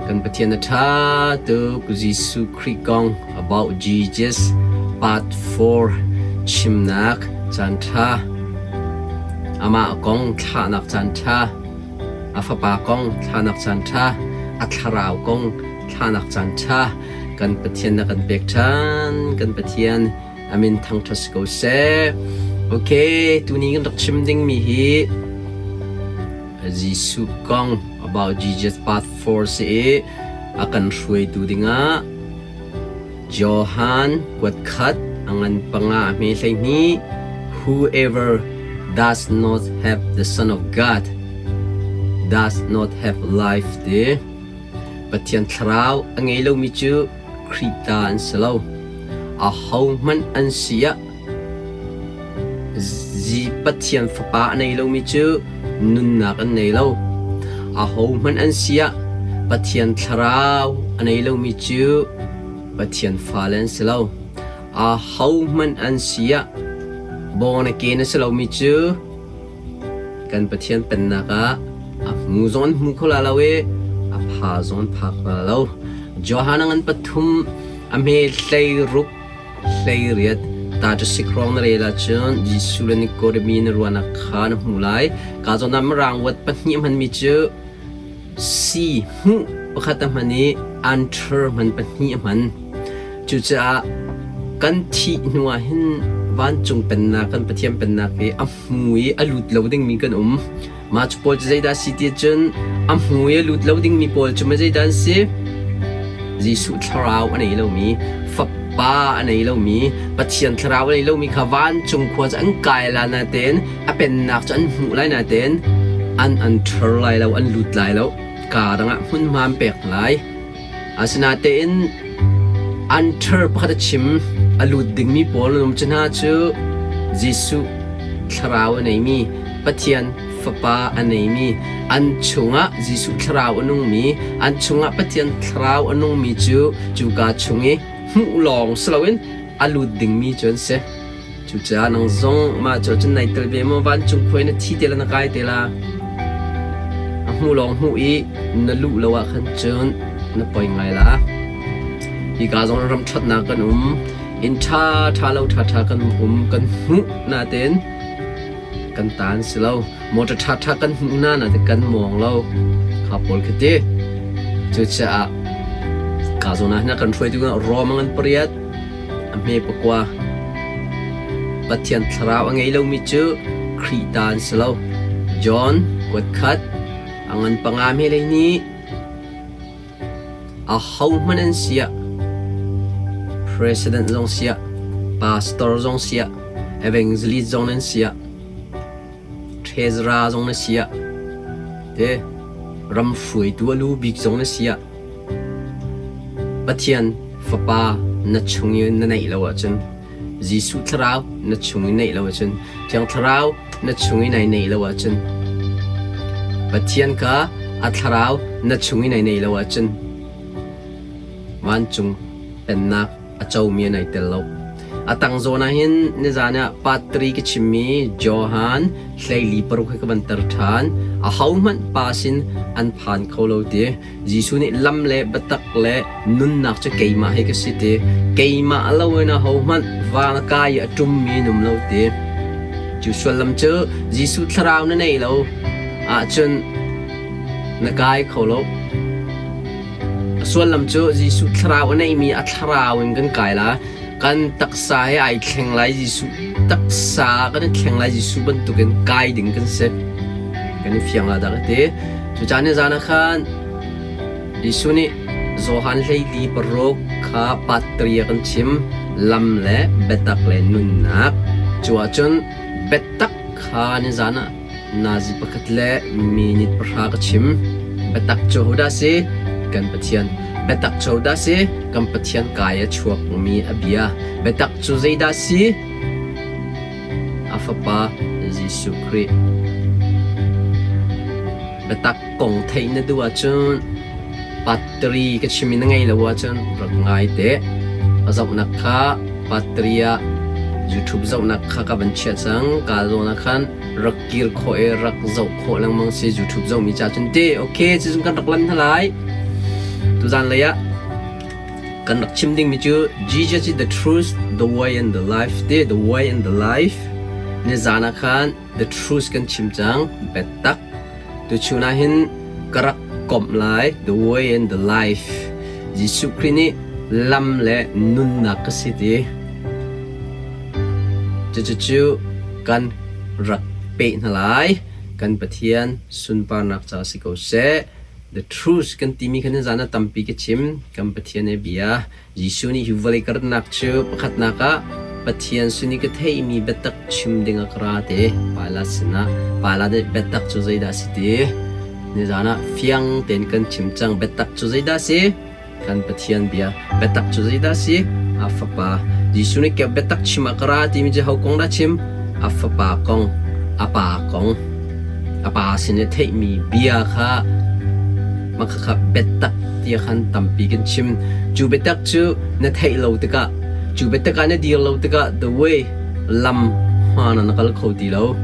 Kan Pathian a ṭha tuk. Jesuh Khrih kong About Jesus Part 4 chimnak caanṭha. Amah kong thlahnak caanṭha. A fapa kong thlahnak caanṭha. A thlarau kong thlahnak caanṭha. Kan Pathian na kan pek ṭhan. Kan Pathian a min thangṭhat si ko seh. Okay, tuni kan rak chim dingmi hi Jesuh kong About Jesus Part 4 si i a kan hruaitu dingah Johan kuat khat a ngan panga a hme 12. Whoever does not have the Son of God does not have life ti. Pathian Thlarau a ngei lomi cu Khrih ta an si lo. Ahohmanh an si ah Pathian Fapa a nei lomi cu nunnak an nei lo. Ahohmanh an si ah Pathian Thlarau a nei lomi cu Pathian fale an si lo. Ahohmanh an si ah born again a si lomi cu kan Pathian Pennak ah a hmu zong an hmu kho la lo i a pha zong an pha kho la lo. Johan a ngan pathum a hme 16 18 ta cu sikrong na rel ahcun Jesuh le Nikodemi na ruahnak kha na hmuh lai. Ka zawn ah Mirang word pahnih a hmanmi cu si hmuh pakhat a hman i enter hman pahnih a hman. Cucaah kan thih hnu ah hin vancung pennak kan Pathian pennak hi a hmu i a lut lo dingmi kan um. Mah cu pawl cu zeidah a si ti ahcun a hmu i a lut lo dingmi pawl cu zeidah an si? Jesuh thlarau a nei lomi, Fapa a nei lomi, Pathian thlarau a nei lomi kha vancung khua cu an kai la natein a pennak cu an hmuh lai natein an an ṭher lai lo, an lut lai lo. Kaa dang ah hmunhma an pek lai. Asinain an ṭher pakhat a chim. A lut dingmi pawl an um cu hna cu Jesuh thlarau a neimi, Pathian Fapa a neimi, an chungah Jesuh thlarau a nungmi, an chungah Pathian thlarau a nungmi cu cuka chung i hmuh lawng si loin a lut dingmi cu an si. Cucaah nang zong mah cu cun nai tel ve maw? Vancung khua in na thi te la na kai te la. A hmu lawng hmuh i na luh lo ah khan cun na poi ngai la. Hika zong ram ṭhatnak kan um, inn ṭha ṭha lo ṭha ṭha kan um, kan hmuh natein kan ta an si lo. Motor ṭha ṭha kan hmuh hna natein kan mawng lo. Kha pawl khi ti. Cucaah ka zawn ah hin a kan hruaitu Rom an pariat A hme pakua. Pathian thlarau a ngei lomi cu Khrih ta an si lo. John kuat khat a ngan panga hme lei nih ahohmanh an siah President zong siah Pastor zong siah Evangelist zong nan siah Treasurer zong na siah te ram hruaitu a lu bik zong na siah Pathian Fapa na chung i na neih lo ahcun, Jesuh Thlarau na chung i neih lo ahcun, Thiang Thlarau na chung i nai neih lo ahcun, Pathian kha a Thlarau na chung i nai neih lo ahcun, vancung Pennak a comi an ai tel lo. A tang zawn ah hin nizan ah part 3 ka chimmi Johan 14 hi ka van tar ṭhan. Ahohmanh pa sin an phan kho lo ti. Jesuh nih lam le biatak le nunnak cu keimah hi ka si ti. Keimah lo in ahohmanh van a kai i a ṭummi an um lo ti. Cu sullam cu Jesuh thlarau na neih lo ahcun na kai kho lo. A sullam cu Jesuh thlarau a neihmi a thlarau in kan kai la. Kan taksa he ai thleng lai Jesuh taksa kan i thleng lai Jesuh bantukin kai ding kan si. Kan i fiang la dah ka ti. Cucaah nizan ah khan Jesuh nih Johan 14 kha patri a kan chim lam le biatak le nunnak. Cu ahcun biatak kha nizan ah Nazi pakhat le minute pahra ka chim. Biatak cu hodah si? Kan Pathian. Biatak cu hodah si? Kan Pathian kai a chuakmi a bia. Biatak cu zeidah si? A Fapa Jesuh Khrih. Biatak kong theih na duh ahcun battery ka chim i na ngei lo ahcun rak ngai te. A zohnak kha battery ah YouTube zohnak kha ka van chiah cang. Ka zawn ah khan rak kir khawh i rak zoh khawh lengmang si YouTube zohmi ca cun ti. Okay, cucun kan rak lan hna lai. Tuzan lei ah kan rak chim dingmi cu Jesus is the truth, the way and the life ti the way and the life. Nizan ah khan the truth kan chim cang biatak. Tuchun ah hin ka rak komh lai the way and the life. Jesuh Khrih nih lam le nunnak ka si ti. Cucu kan rak peh hna lai. Kan Pathian sunparnak ca si ko seh. The truth kan timi kha nizan ah tampi ka chim. Kan Pathian he bia. Jesuh nih hi vawlei ka ratnak cu pakhatnak ah Pathian sin i ka theihmi biatak chim ding ah ka ra ti. Pilat sinah Pilat nih biatak cu zeidah a si ti? Nizan ah fiang tein kan chim cang. Biatak cu zeidah a si? Kan Pathian bia. Biatak cu zeidah a si? A Fapa. Jesuh nih biatak chim ah ka ra timi cu ho kong dah chim? A Fapa kong, a Pa kong. A Pa sin i theihmi bia kha mah khakha biatak tiah khan tampi kan chim. Cu biatak cu na theih lo tikah, cu biatak ah na dir lo tikah the way lam hmaan ah na kal kho ti lo.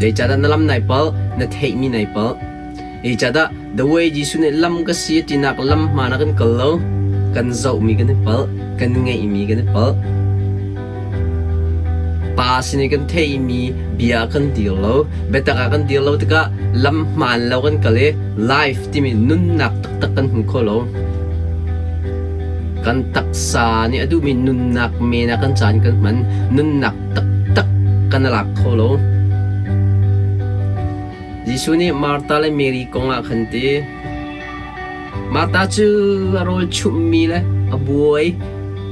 Zeicahdah na lam nai palh, na theihmi nai palh. Zeicahdah the way Jesuh nih lam ka si a tinak lam hmaan ah kan kal lo, kan zohmi kan i palh, kan ngeihmi kan i palh. Pa sin i kan theihmi bia kan dir lo, biatak ah kan dir lo tikah lam hmaan lo kan kal i life timi nunnak taktak kan hmu kho lo. Kan taksa nih a duhmi nunnak men ah kan caan kan hman, nunnak taktak kan i lak kho lo. Jesuh nih Martha le Mary kong ah khan ti. Martha cu a rawl chumhmi le a buai,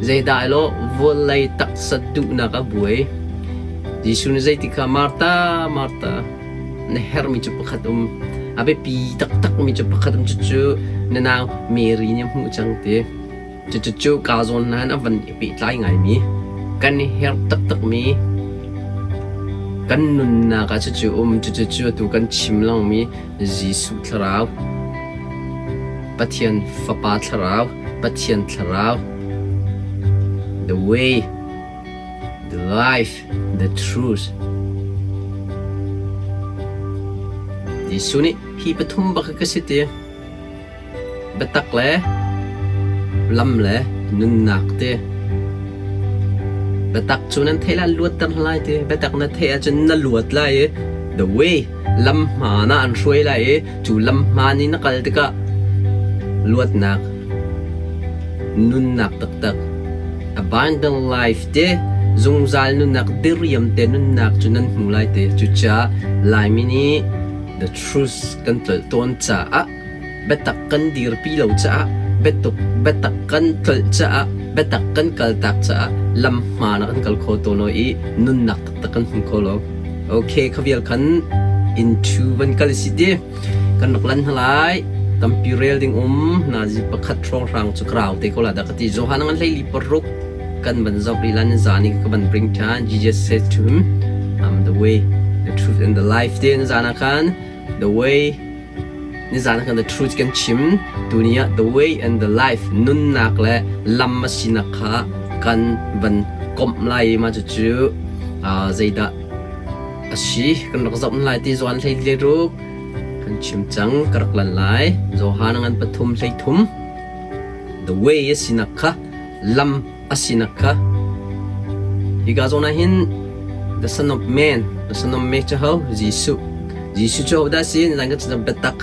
zeidah elaw vawlei taksa duhnak a buai. Jesuh nih zeiti kha Martha, Martha, na herhmi cu pakhat um, a biapi taktakmi cu pakhat um, cucu na nau Mary nih a hmuh cang ti. Cucu kaa zawn nain a van i pehtlai ngaimi, kan i her taktakmi, kan nunnak ah cucu um, cucu atu kan chim lengmi Jesuh Thlarau, Pathian Fapa Thlarau, Pathian Thlarau, the way, the life, the truth. Jesuh nih hi pathum bak hi ka si ti. Biatak le lam le nunnak ti. Biatak cu nan theih lai luatter hna lai ti. Biatak na theih ahcun na luat lai i the way lam hmaan ah an hruai lai i cu lam hmaan i na kal tikah luatnak nunnak taktak abundant life ti zungzal nunnak diriam te nunnak cu nan hmu lai ti. Cucaah Laimi nih the truth kan tlolh tawn caah biatak kan dirpi lo caah biatuk biatak kan tlolh caah biatak kan kaltak caah lam hmaan ah kan kal kho tawn lo i nunnak taktak kan hmu kho lo. Okay, kha vial khan into van kal si ti kan rak lan hna lai. Tampi rel ding um nazi pakhat hrawnghrang cu krau te ko la dah ka ti. Johan ngan hlei li paruk kan van zoh rih lan zan i ka van bring than. Jesus said to him, I'm the way, the truth and the life te zan ah khan the way Nizan ah khan the truth kan chim. Tuni ah the way and the life nunnak le lam a sinak kha kan van komh lai i mah cucu zeidah a si kan rak zoh lai ti Johan hlei le ruk kan chim cang ka rak lan lai. Johan ngan pathum hlei thum the way a sinak kha lam a sinak kha hika zawn ah hin the son of man the son of man cu ho Jesuh Jesuh cu hodah si nan kan cam biatak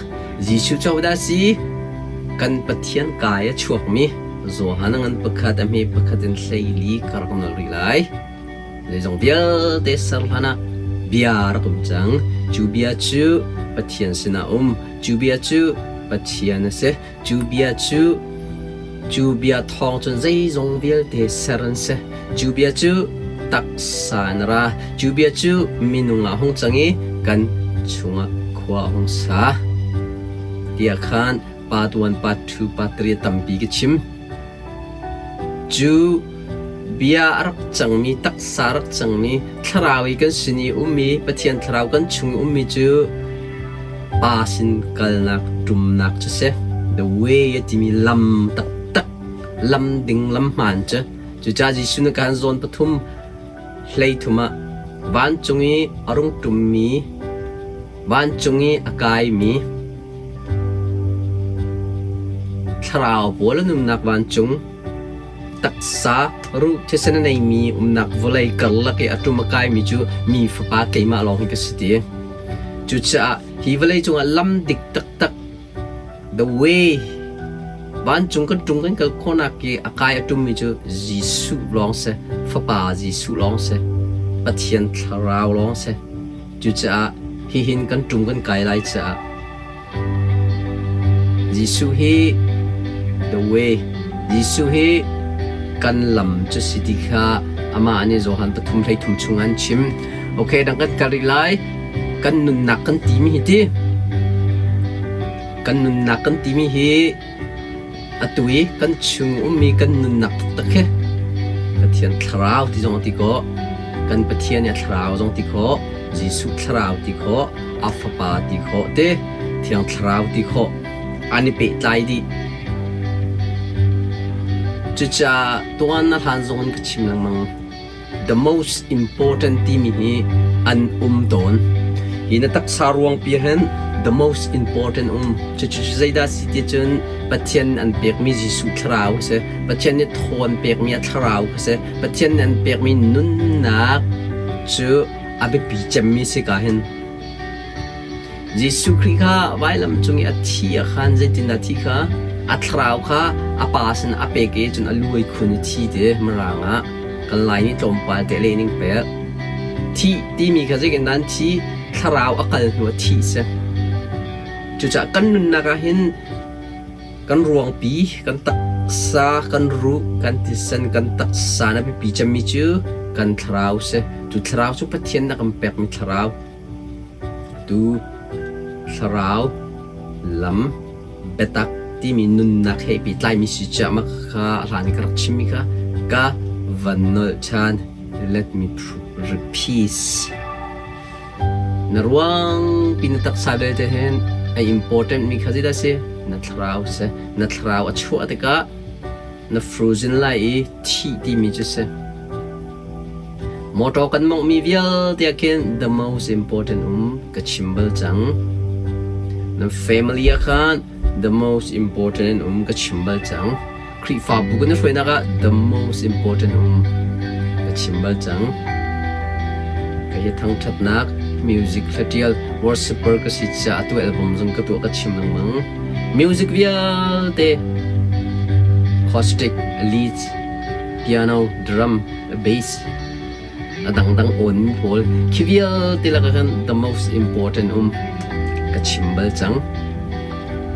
Jesuh cu hodah si kan Pathian kai a chuakmi Johan ngan pakhat a hme pakhat in hleili ka rak nol rih lai zeizong vialte ser hlan ah bia rak um cang cu bia cu Pathian sinah um cu bia cu Pathian a si Cu bia cu cu bia thawng cun zeizong vialte ser an si. Cu bia cu taksa in a ra. Cu bia cu minung ah hung cang i kan chungah khua a hung sa. Tiah khan part 1, part 2, part 3 tampi ka chim. Cu bia a rak cangmi, taksa a rak cangmi, thlarau i kan sin i ummi, Pathian thlarau kan chung i ummi cu Pa sin kalnak ṭumnak cu si. The way a timi lam taktak, lam ding lam hmaan cu. Cucaah Jesuh nih kan zawn pathum hlei thum ah vancung i a rung ṭummi, vancung i a kaimi. Thlarau pawl an umnak vancung, taksa ruh thisen a neimi umnak vawlei karlak i a ṭum a kaimi cu mi Fapa keimah lawng hi ka si ti. Cucaah hi vawlei cungah lam dik taktak the way vancung kan ṭung kan kal khawhnak i a kai a ṭummi cu Jesuh lawng si, Fapa Jesuh lawng si, Pathian Thlarau lawng si. Cucaah hihin kan ṭung kan kai lai caah Jesuh hi the way, Jesuh hi kan lam cu si ti kha amah nih Johan pathum 13 chung an chim. Okay, dang kan kal rih lai. Kan nunnak kan timi hi ti. Kan nunnak kan timi hi atu i kan chung ummi kan nunnak taktak hi Pathian thlarau ti zong a ti khawh. Kan Pathian i a thlarau zong ti khawh. Jesuh thlarau ti khawh. A Fapa ti khawh te, Thiang Thlarau ti khawh an i pehtlai dih. Cucaah tuan na hlan zong in ka chim lengmang. The most important timi hi an um tawn. Hi na taksa ruang pi hin the most important um. Cucu zeidah si ti cun Pathian an pekmi Jesuh thlarau a si. Pathian nih thaw an pekmi a thlarau a si. Pathian nih an pekmi nunnak cu a biapi cemmi si ka hin. Jesuh Khrih kha vailam cung i a thi ah khan zeitindah thi kha a thlarau kha a pa sin a pek i cun a lu ai khun i thi ti Mirang ah kan Lai nih tlawmpal te le ning pek. Thih timi kha zeitindah an thi thlarau a kal hnu ah thih si. Cucaah kan nunnak ah hin Kan ruangpi, kan taksa, kan ruh, kan thisen, kan taksa na biapi cemmi cu kan thlarau si. Cu thlarau cu Pathian na kan pekmi thlarau. Tu thlarau lam biatak timi nunnak he pehtlaimi si ciahmak kha a hlan i ka rak chimmi kha ka van nolh ṭhan. Let me repeat. Na ruangpi na taksa belte hin a important mi kha zeidah si? Na thlarau si. Na thlarau a chuah tikah na frozen lai i thih timi cu si. Motor kan monghmi vialte ah khin the most important um ka chim bal cang. Na family ah khan the most important in um ka chim bal cang. Khrihfabu kan i hruainak ah the most important um ka chim bal cang. Ka hi thangṭhatnak music hlatial worshiper ka si caah atu album zong ka tuah ka chim lengmang. Music vialte acoustic, leads, piano, drum, bass a dangdang awn pawl khi vialte lakah khan the most important um ka chim bal cang.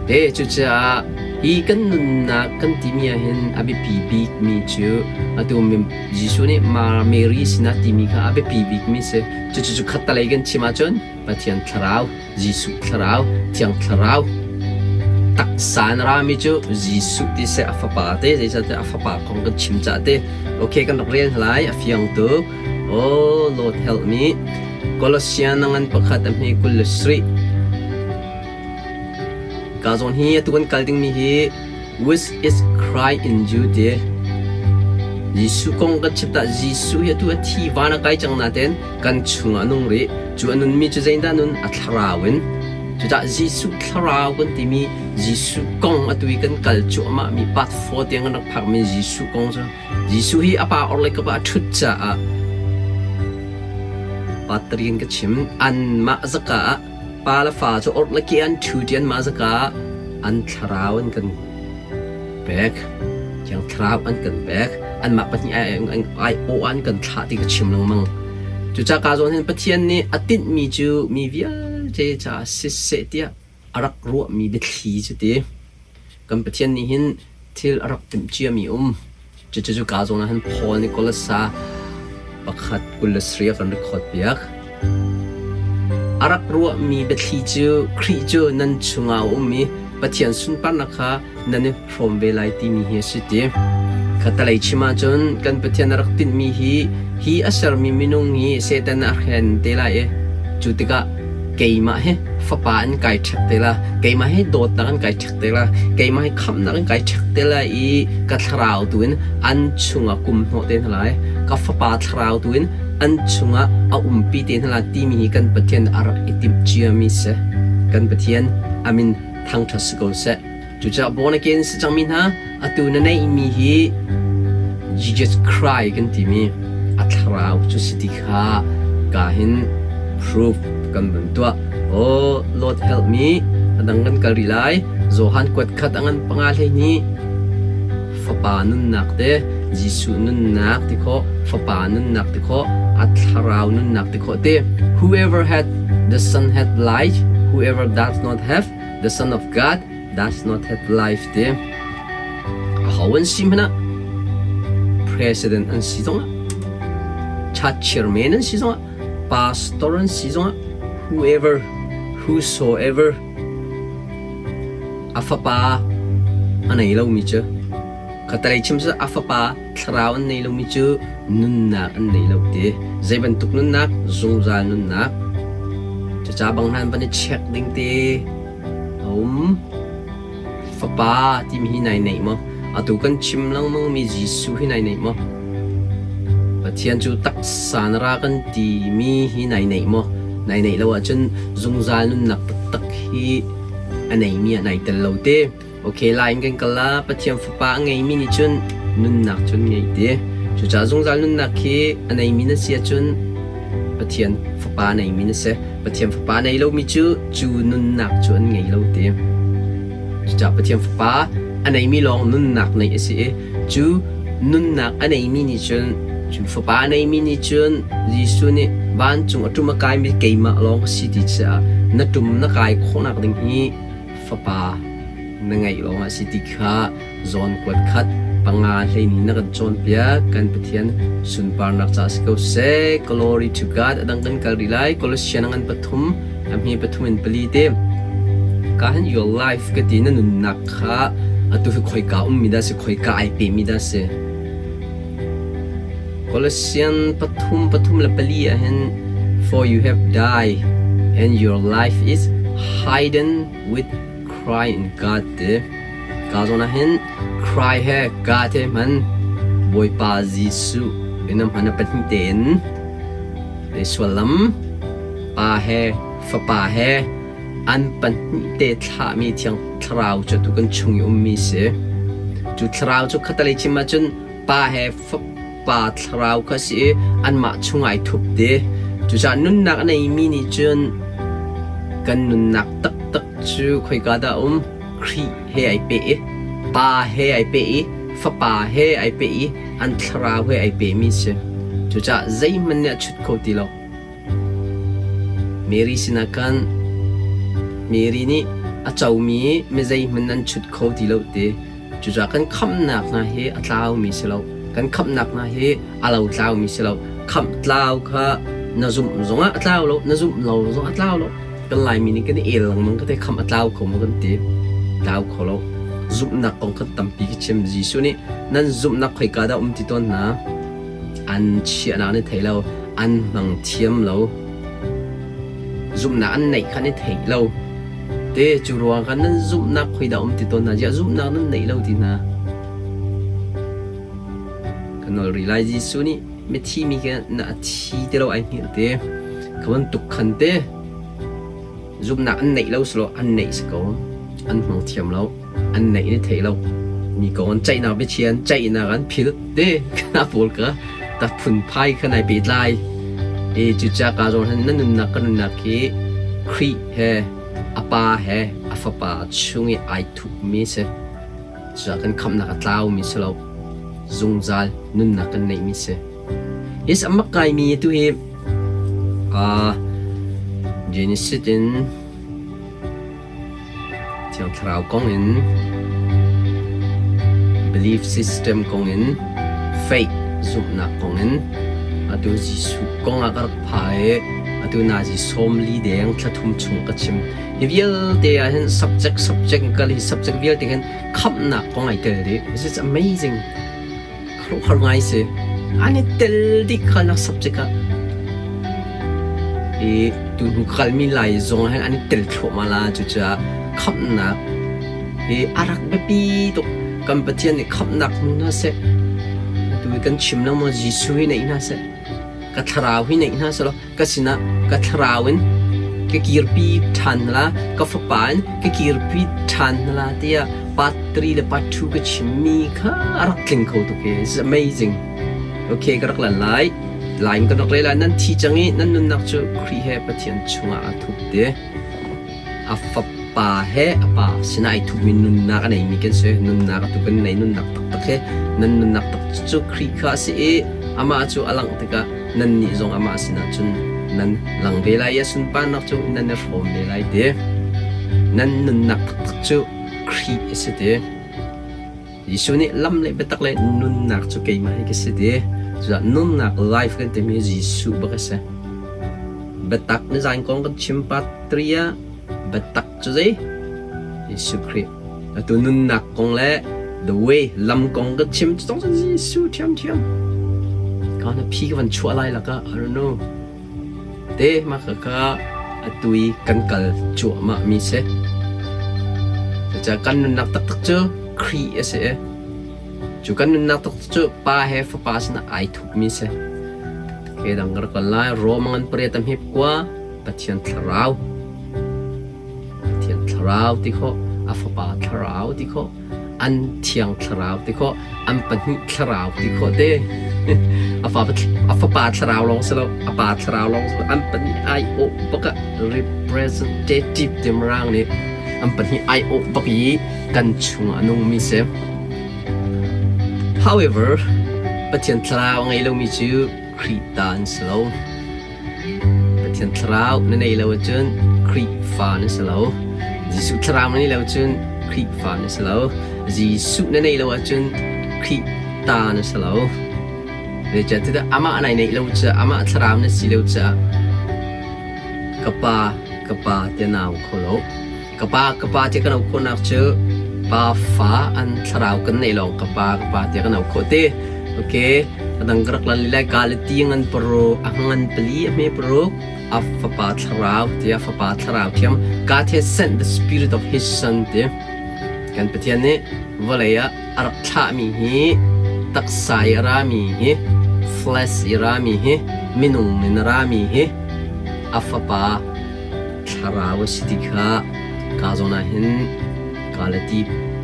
Te cucaah hi kan nunnak kan timi ah hin a biapi bikmi cu atu Jesuh nih Mary sinah timi kha a biapi bikmi si. Cucu cu khattalei kan chim ahcun Pathian Thlarau, Jesuh Thlarau, Thiang Thlarau taksa in rami cu Jesuh ti seh a fapa te zeicahtiah a fapa kong kan chim cah te okay kan rak rel lai a fiang tuk oh Lord help me Colossian ngan pakhat a hme 27 ka zawn hi atu kan kal dingmi hi which is Christ in you ti Jesuh kong kan chim tah Jesuh hi atu a thi van a kai cang nain kan chungah a nung rih. Cu a nunmi cu zeidah nun? A thlarau in. Cucah Jesuh thlarau kan timi Jesuh kong atu i kan kal cuahmah mi part 4 tiang kan rak phakmi Jesuh kong cu Jesuh hi a pa orhlei kap ah a ṭhut caah part 3 in ka chim anmah zaka ah pa le fa cu orhlei ke an ṭhu ṭi anmah zaka ah an thlarau an kan pek. Thiang Thlarau an kan pek. Anmah pahnih ai-awh an kan thlah ti ka chim lengmang. Cucaah ka zawn hin Pathian nih a tinhmi cu mi vialte caah siseh tiah a rak ruahmi biathli cu ti. Kan Pathian nih hin thil a rak timh ciami um. Cucu cu ka zawn ah hin Paul nih Kolasa pakhat 27 a kan record piak. A rak ruahmi biathli cu Khrih cu nan chungah a um i Pathian sunparnak kha nan i hrawm ve lai timi hi a si ti. Khatalei chim ahcun kan Pathian a rak tinhmi hi hi a sermi minung hi Satan a hren te lai i cu tikah keimah hi fapa an kai ṭhek te la, keimah hi dawtnak an kai ṭhek te la, keimah hi khamhnak an kai ṭhek te lai i ka thlarau tu in an chungah kum hnawh te hna lai, ka fapa thlarau tu in an chungah a umpi te hna lai timi hi kan Pathian a rak i timh ciami si. Kan Pathian amin thangṭhat si ko seh. Cucaah born again si cangmi hna atu na neihmi hi Jesus Christ kan timi a thlarau cu si ti kha ka hin proof kan vun tuah. Oh Lord help me a dang kan kal rih lai. Johan kuat khat a ngan panga hlei ni fapa nunnak te Jesuh nunnak ti khawh fapa nunnak ti khawh a thlarau nunnak ti khawh te whoever had the son had life whoever does not have the son of God does not have life te aho an si hmanh ah president an si zongah church chairman an si zongah pastor an si zongah whoever whosoever A fapa a nei lomi cu khatalei chim cu a fapa thlarau an nei lomi cu nunnak an nei lo ti. Zei bantuk nunnak? Zungzal nunnak. Cuca bang hna van i check ding te a um. Fapa timi hi nai neih maw? Atu kan chim lengmangmi Jesuh hi nai neih maw? Pathian cu taksa na ra kan timi hi nai neih maw? Nai neih lo ahcun zungzal nunnak taktak hi a neimi ah nai tel lo te. Okay, lai in kan kal la. Pathian Fapa a ngeimi nih cun nunnak cun ngei te. Cucaah zungzal nunnak hi a neimi na si ahcun Pathian Fapa a neimi na si. Pathian Fapa a nei lomi cu cu nunnak cu an ngei lo te. Cucaah Pathian Fapa a neimi lawng nunnak neih a si i cu nunnak a neimi nih cun cu Fapa a neimi nih cun Jesuh nih vancung a ṭum a kaimi keimah lawng ka si ti caah na ṭum na kai khawhnak ding hi Fapa na ngeih lawngah a si ti kha zawn kuat khat panga hleini na kan cawnpiak kan Pathian sunparnak caah si ko seh. Glory to God. A dang kan kal rih lai. Colossian a ngan pathum a hme pathum in pali te. Ka hin your life ka ti na nunnak kha atu hi khoika ummi dah si khoika ai pemi dah si. Colossian pathum pathum le pali ah hin for you have died and your life is hidden with Christ in God ti. Ka zawn ah hin Christ he God he hman Bawipa Jesuh in a hman a pahnih tein sullam Pa he Fapa he an pahnih te thlahmi Thiang Thlarau cu atu kan chung i ummi si. Cu Thlarau cu khatalei chim ahcun Pa he Fapa Thlarau kha si i anmah chung ai thup ti. Cucaah nunnak a neimi nih cun kan nunnak taktak cu khoika dah a um? Khrih he ai peh i Pa he ai peh i Fapa he ai peh i an thlarau he ai pehmi si. Cucaah zeihmanh nih a chut kho ti lo. Mary sinah khan Mary nih a comi mi zeihmanh an chut kho ti lo ti. Cucaah kan khamhnak hna hi a tlaumi si lo. Kan khamhnak hna hi a lo tlaumi si lo. Khamh tlau kha na zumh zongah a tlau lo, na zumh lo zongah a tlau lo. Kan Laimi nih kan i el lengmang ka te khamh a tlau kho maw kan ti. Tlau kho lo. Zumhnak kong kha tampi ka chim. Jesuh nih nan zumhnak khoika dah um ti tawn hna. An chiahnak an i thei lo. An hmang thiam lo. Zumhnak an neih kha an i thei lo. Te cu ruang khan nan zumhnak khoi dah um ti tawn hna. Ziah zumhnak nan neih lo ti hna. Ka nawl rih lai Jesuh nih mithi mi khi na a thi ti lo ai hngilh te. Kha bantuk khan te zumhnak an neih lo selaw an neih si ko. An hmang thiam lo. An neih ni thei lo. Mi kong an ceihnak biachia an ceihnak an philh te kana pawl ka ta phunphai kha nai pehtlai. E cuca ka zawn han na nunnak ka nunnak hi Khrih he a pa he a fapa chung i ai thupmi si. Cucaah kan khamhnak a tlaumi si lo. Zungzal nunnak kan neihmi si. Hi a mak ngaimi tu hi uh, Genesis in Thiang Thlarau kong in belief system kong in faith zumhnak kong in atu Jesuh kong ah ka rak pha i atu nazi sawmli deng thla thum chung ka chim. Hi vialte ah hin subject subject in kal hi subject vialte hin khamhnak kong ai tel dih. This is amazing. Khuaruahhar ngai si. An i tel dih khalnak subject ah. I tu hnu kalmi lai zong ah hin an i tel thluahmah la cucaah khamhnak hi a rak biapi tuk. Kan Pathian nih khamhnak hmu hna seh. Atu hi kan chim lengmang Jesuh hi neih hna seh. Ka thlarau hi neih hna seh law ka sinah ka thlarau in ka kirpi ṭhan hna la, ka fapa in ka kirpi ṭhan hna la tiah. Part 3 le part 2 ka chimmi kha a rak tling kho tuk hi. It's amazing. Okay, ka rak lan lai. Line kan rak rel lai. Nan thi cang i nan nunnak cu Khrih he Pathian chungah aa thup te. A fapa he a pa sinah ai thupmi nunnak a neimi kan si. Nunnak atu kan nei nunnak taktak he nan nunnak tak cu Khrih kha a si i amah cu a langh tikah nannih zong amah sinah cun nan lang ve lai i a sunparnak cu nan i hrawm ve lai ti. Nan nunnak taktak cu Khrih a si ti. Jesuh nih lam le biatak le nunnak cu keimah hi ka si ti. Cucaah nunnak life kan timi Jesuh bak a si. Biatak nizan kong kan chim part 3 ah biatak cu zei? Jesuh Khrih. Atu nunnak kong le the way lam kong kan chim cu tong Jesuh ṭhiamṭhiam. Ka na phi ka van chuah lai lakah I don't know. Te mah khakha atu i kan kal cuahmah mi si. Cucaah kan nunnak taktak cu Khrih a si i cu kan nunnak taktak cu Pa he Fapa sinah ai thupmi si. Ke dang ka rak kal lai. Rom ngan pariat a hmip kua Pathian Thlarau. Pathian Thlarau ti khawh, a Fapa Thlarau ti khawh, an Thiang Thlarau ti khawh, an pahnih Thlarau ti khawh te. A fa a Fapa Thlarau lawng si lo, a Pa Thlarau lawng si lo, an pahnih ai awh bak ah representative ti mirang nih an pahnih ai awh bak i kan chungah a nungmi si. However, Pathian Thlarau a ngei lomi cu Khrih ta an si lo. Pathian Thlarau na nei lo ahcun Khrihfa na si lo. Jesuh Thlarau na nei lo ahcun Khrihfa na si lo. Jesuh na nei lo ahcun Khrih ta na si lo. Zeicahtiah amah nai neih lo caah, amah Thlarau na si lo caah ka pa, ka pa tiah na au kho lo. Ka pa, ka pa tiah kan auh khawhnak cu pa fa an thlarau kan neih lawng ka pa, ka pa tiah kan auh khawh ti. Okay, a dang ka rak lan lilai Galati ngan paruk, a ngan pali a hme paruk, a fapa thlarau tiah fapa thlarau thiam. God has sent the spirit of his son ti. Kan Pathian nih vawlei ah a rak thlahmi hi taksa i a rami hi flesh i rami hi minung in a rami hi a fapa Thlarau a si ti kha kaa zawn ah hin Galati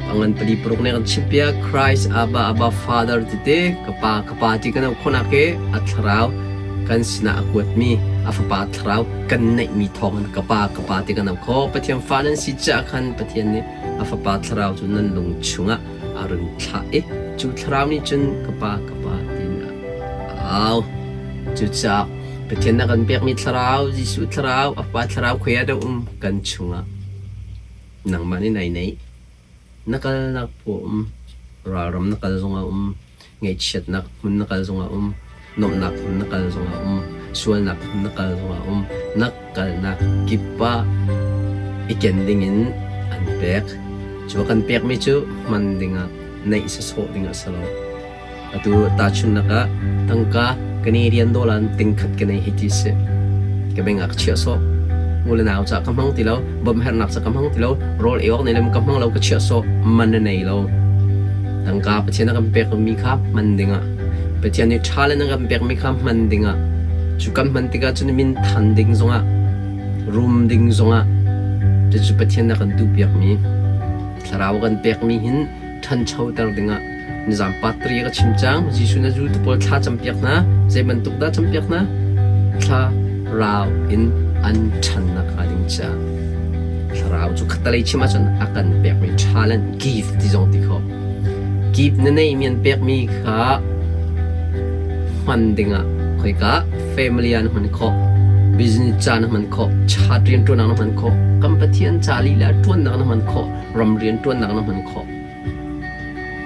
pangan pali paruk nih a kan chimhpiak. Christ Abba Abba Father tete ka pa ka pa ti kan auh khawhnak hi a thlarau kan sinah a kuatmi a fapa thlarau kan neihmi thawngin ka pa ka pa ti kan auh khawh. Pathian fa nan si caah khan Pathian nih a fapa thlarau cu nan lung chungah a run thlah i cu thlarau nih cun ka pa ka pa tiin a au. Cucaah Pathian a kan pekmi thlarau, Jesuh thlarau, a Pa thlarau khoi ah dah um kan chungah nangmah nih nai neih. Na kalnak paw um, ralram na kal zongah um, ngaihchiatnak hmun na kal zongah um, nuamhnak hmun na kal zongah um, sualnak hmun na kal zongah um, na kalnak kip ah i ken dingin an pek. Cu a kan pekmi cu hman dingah, neih sawsawh dingah si lo. Atu tahchunhnak ah tangka Canadian dollar in tingkhat ka nei hei ti si. Ka beng ah ka chiah sawh. U le nau ca ka hmang ti lo, bawmh herhnak ca ka hmang ti lo, rawl ei awk nei le ka hmang lo ka chiah sawh, man na nei lo. Tangka Pathian a kan pekmi kha hman dingah Pathian nih talent a kan pekmi kha hman dingah cu kan hman tikah cun min than ding zongah rum ding zongah cucu Pathian a kan duhpiakmi thlarau a kan pekmi hin ṭhanchoter dingah nizam patri ka chim cang. Jesuh na zultu pawl thla campiak hna. Zei bantuk dah campiak hna? Thlarau in an ṭhannak hnga ding caah. Thlarau cu khattalei chim ahcun a kan pekmi talent gift ti zong ti khawh. Gift na neihmi an pekmi kha hman dingah khoika family ah na hman khawh, business ca na hman khawh, chat rianṭuannak na hman khawh, kan Pathian ca lila ṭuannak na hman khawh, ram rianṭuannak na hman khawh.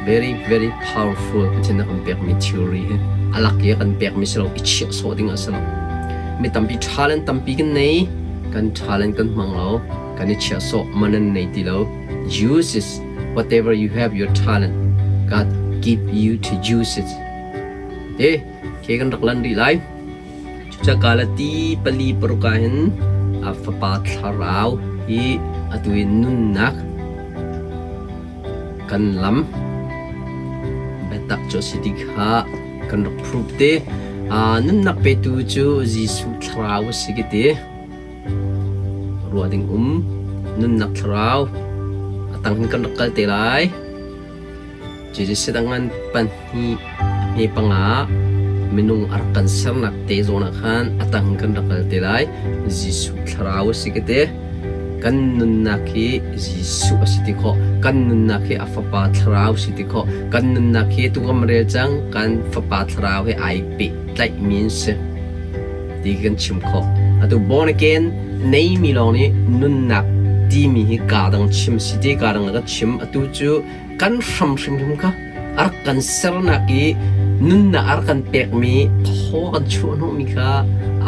Very very powerful Pathian a kan pekmi theory hi a lak i a kan pekmi si lo i chiah sawh ding a si lo. Mi tampi talent tampi kan nei, kan talent kan hmang lo, kan i chiah sawh man an nei ti lo. Use it whatever you have your talent. God give you to use it. Te, ke kan rak lan rih lai. Cucaah Galati pali paruk ah hin a Fapa Thlarau hi atu i nunnak kan lam biatak cu a si ti kha kan rak prove te. Nunnak petu cu Jesuh Thlarau a si ka ti. Ruah ding um nunnak thlarau a. A tang hin kan rak kal te lai. Genesis a ngan pahnih hme panga minung a rak kan sernak te zawn ah khan a tang kan rak kal te lai. Jesuh thlarau a si ka ti. Kan nunnak hi Jesuh a si ti khawh. Kan nunnak hi a fapa thlarau si ti khawh. Kan nunnak hi tu kan rel cang kan fapa thlarau he ai pehtlaihmi an si ti kan chim khawh. Atu born again neimi lawng nih nunnak timi hi kaa dang chim si ti kaa dang ka chim. Atu cu kan hram hrimhrim kha a rak kan sernak i nunnak a rak kan pekmi thaw kan chuah hnawhmi kha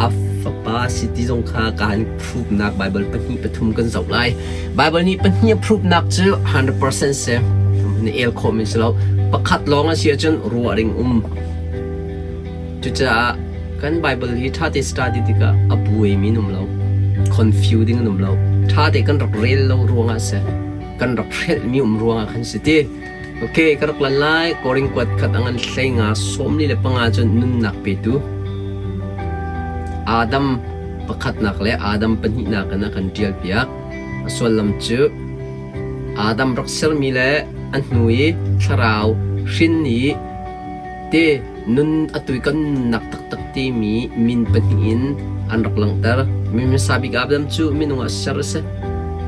a fapa si ti zong kha kaan prove-nak Baibal pahnih pathum kan zoh lai. Baibal nih pahnih a prove-nak cu 100% si. Na el khawhmi si lo. Pakhat lawng a si ahcun ruah ding um. Cucaah kan Baibal hi ṭha te study tikah a buaimi an um lo. Confusing an um lo. Ṭha te kan rak rel lo ruangah a si. Kan rak hrelhmi um ruangah khan si ti. Ok, ka rak lan lai. Korin kuat khat a ngan hlei nga 45 cun nunnak petu Adam pakhatnak le Adam pahnihnak in a kan ṭial piak. A sullam cu Adam rak sermi le a hnu i thlarau hrin i te nun atu i kan nunnak taktak timi min pahnih in an rak langhter. Mi hmasa bik Adam cu minung ah ser a si,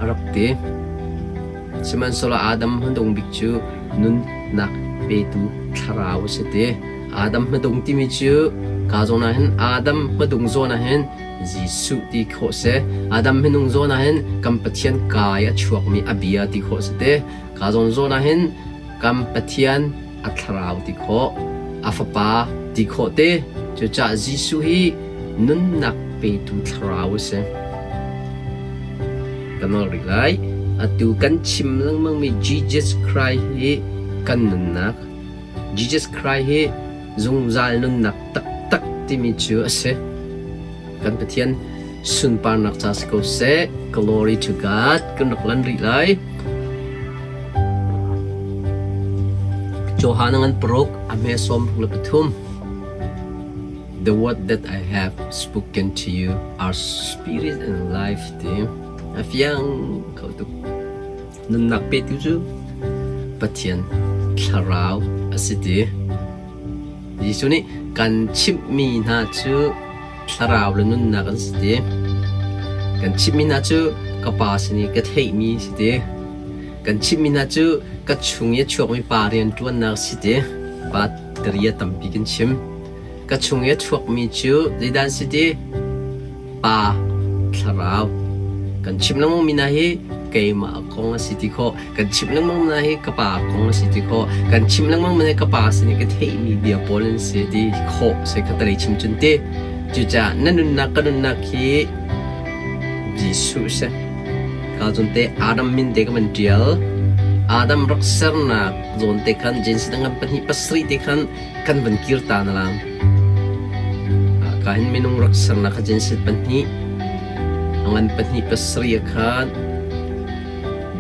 a rak ti. Sihmanhsehlaw Adam hmadung bik cu nunnak petu thlarau a si ti. Adam hmadung timi cu ka zawn ah hin Adam hmadung zawn ah hin Jesuh ti khawh si. Adam hmanung zawn ah hin kan Pathian kai a chuakmi a bia ti khawh si ti. Ka zawn zawn ah hin kan Pathian a thlarau ti khawh, a fapa ti khawh te. Cucaah Jesuh hi nunnak petu thlarau a si. Ka nawl rih lai. Atu kan chim lengmangmi Jesus Christ hi kan nunnak. Jesus Christ hi zungzal nunnak taktak timi cu a si. Kan Pathian sunparnak ca si ko seh. Glory to God. Kan rak lan rih lai. Johan ngan paruk a hme sawm ruk le pathum. The word that I have spoken to you are spirit and life ti. A fiang kho tuk. Nunnak petu cu Pathian thlarau a si ti. Jesuh nih kan chimhmi hna cu thlarau le nunnak an si ti. Kan chimhmi hna cu ka Pa sin i ka theihmi si ti. Kan chimhmi hna cu ka chung i a chuakmi pa rianṭuannak si ti. Pa ria tampi kan chim. Ka chung i a chuakmi cu zeidah an si ti? Pa thlarau. Kan chimh lengmangmi hna hi keimah kong a si ti khawh. Kan chimh lengmang hna hi ka pa kong a si ti khawh. Kan chimh lengmang hna hi ka pa sin i ka theihmi bia pawl an si ti khawh si kha talei chim cun ti. Cucaah na nunnak ka nunnak hi Jesuh si. Ka zawn te Adam min te ka van ṭial. Adam rak sernak zawn te khan Genesis ngan pahnih pasarih te khan kan van kir ta na lang. Ka hin minung rak sernak kha Genesis pahnih ngan pahnih pasarih khan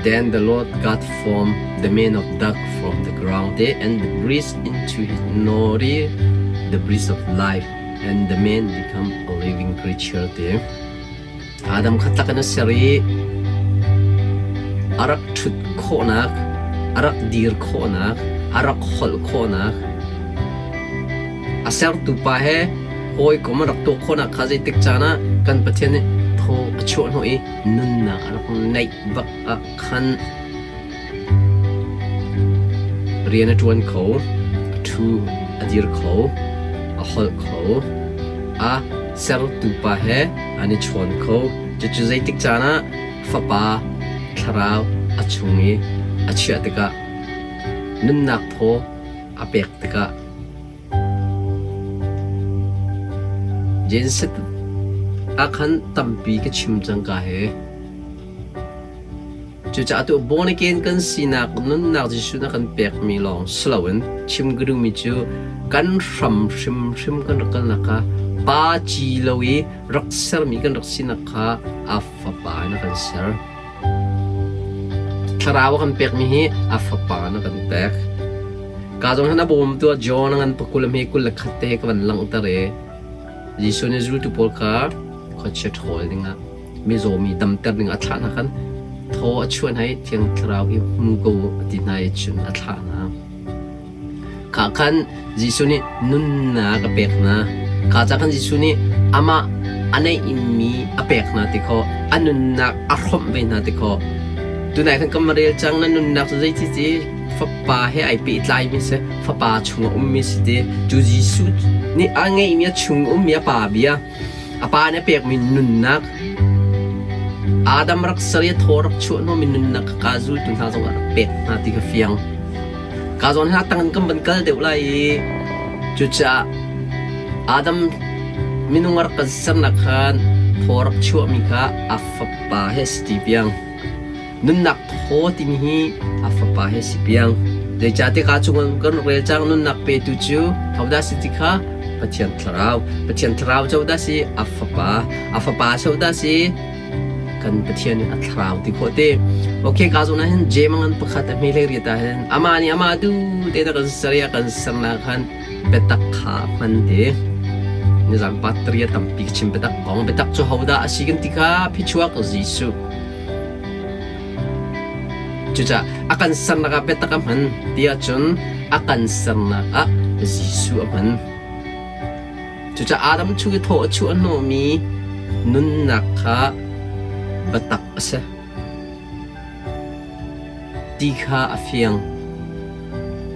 Then the Lord God formed the man of dust from the ground and breathed into his nostrils the breath of life, and the man became a living creature. Te. Adam kha tlak in a ser i a rak ṭhut khawhnak, a rak dir khawhnak, a rak holh khawhnak, a sertu pa he hawikom a rak tuah khawhnak kha zeitik caan ah kan Pathian nih thaw a chuah hnawh i nunnak a rak neih bak ah khan rian a ṭuan kho, a ṭhu, a dir kho, a holh kho, a sertu pa he an i chawn kho. Cucu zeitik caan ah Fapa thlarau a chung i a chiah tikah nunnak thaw a pek tikah Genset ah khan tampi ka chim cang ka he. Cucaah tu born again kan sinak nunnak Jesuh na kan pekmi lawng si loin chim ka duhmi cu kan hram hrimhrim kan rak kalnak kha pa ci lo i rak sermi kan rak sinak kha a fapa in a kan ser. Thlarau a kan pekmi hi a fapa in a kan pek. Ka zong hin a bawmtu ah John a ngan pakul a hme 21 te he ka van langhter i Jesuh nih zultu pawl kha khuachia ṭhawl dingah mizaw mi damter ding a thlah hna khan. Thaw a chuah hna i Thiang Thlarau hi hmu ko u a ti hna i cun a thlah hna. Kha khan Jesuh nih nunnak a pek hna. Kha ca khan Jesuh nih amah a neihmi a pek hna ti khawh, a nunnak a hrawmh ve hna ti khawh. Tunai khan kan rel cang na nunnak cu zei ti fapa he ai pehtlaimi si, fapa chung a ummi si ti. Cu Jesuh nih a ngeihmi a chung ummi a pa bia A pa nih a pekmi nunnak Adam rak ser i a thaw rak chuah hnawmi nunnak kha kaa zultu hna zong a rak pek hna ti kha fiang. Ka zawn hna tang in kan van kal deuh lai i cucaah Adam minung a rak kan sernak khan thaw rak chuahmi kha a fapa he si ti piang. Nunnak thaw timi hi a fapa he si piang. Zeicahtiah ka chung kan rak rel cang nunnak petu cu hodah si ti kha Pathian Thlarau. Pathian Thlarau cu hodah si? A fapa. A fapa cu hodah si? Kan Pathian nih a thlarau ti khawh te. Okay, ka zawn ah hin Jeim ngan pakhat a hme hlei riat ah hin amah nih amah du te na kan ser i a kan sernak khan biatak kha a hman te. Nizan patria tampi ka chim biatak kong. Biatak cu hodah a si kan ti kha phichuak Jesuh. Cucaah a kan sernak ah biatak a hman ti ahcun a kan sernak ah Jesuh a hman. Cucaah Adam chung i thaw a chuah hnawhmi nunnak kha biatak a si ti kha a fiang.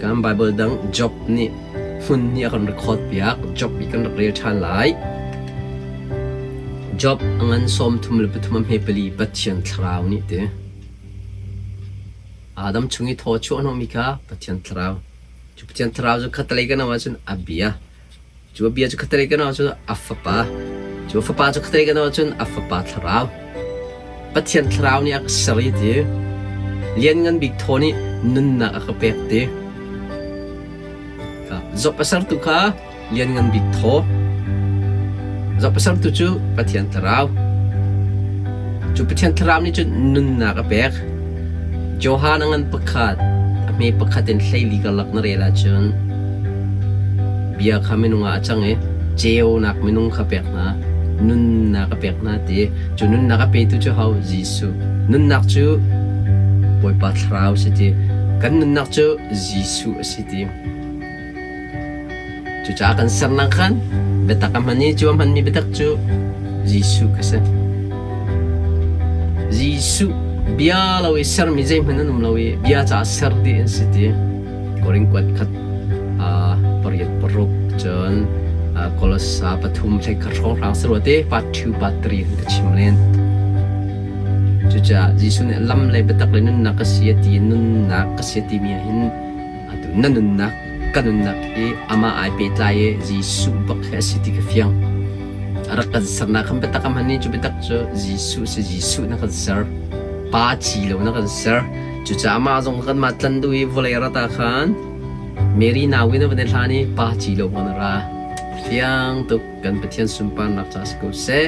Kan Baibal dang Job nih hmun nih a kan record piak. Job i kan rak rel ṭhan lai. Job a ngan 33 a hme pali Pathian thlarau nih ti. Adam chung i thaw chuah hnawhmi kha Pathian thlarau. Cu Pathian thlarau cu khatlei kan auh ahcun a bia. Cu a bia cu khatlei kan auh ahcun a fapa. Cu a fapa cu khatlei kan auh ahcun a fapa thlarau. Pathian thlarau nih a ka ser i ti. Lianngan bik thaw nih nunnak a ka pek ti. Job a sertu kha Lianngan Bik thaw. Job a sertu cu Pathian thlarau. Cu Pathian thlarau nih cun nunnak a pek. Johan a ngan pakhat, a hme pakhat in hleili karlak na rel ahcun bia kha minung ah a cang i ceunak minung kha pek hna, nunnak a pek hna ti. Cu nunnak a petu cu ho? Jesuh. Nunnak cu Bawipa thlarau si ti. Kan nunnak cu Jesuh a si ti. Cucaah kan sernak khan biatak a hman i cu a hmanmi biatak cu Jesuh kha si. Jesuh bia lo i sermi zeihmanh an um lo i bia caah ser dih an si ti. Korin kuat khat pariat paruk cun Kolosa pathum hlei khat hrawnghrang si rua te part 2 part 3 kan ka chim len. Cucaah Jesuh nih lam le biatak le nunnak ka si a ti nunnak ka si a timi ah hin Atu na nunnak, ka nunnak hi amah ai pehtlai i Jesuh bak hi a si ti ka fiang. A rak kan sernak khan biatak a hman i cu biatak cu Jesuh si Jesuh na kan ser. Pa ci lo na kan ser. Cucaah amah zong kanmah tlan duh i vawlei rat ah khan Mary nau in a van i hlan i pa ci lo kan ra. Fiang tuk kan Pathian sunparnak ca si ko seh.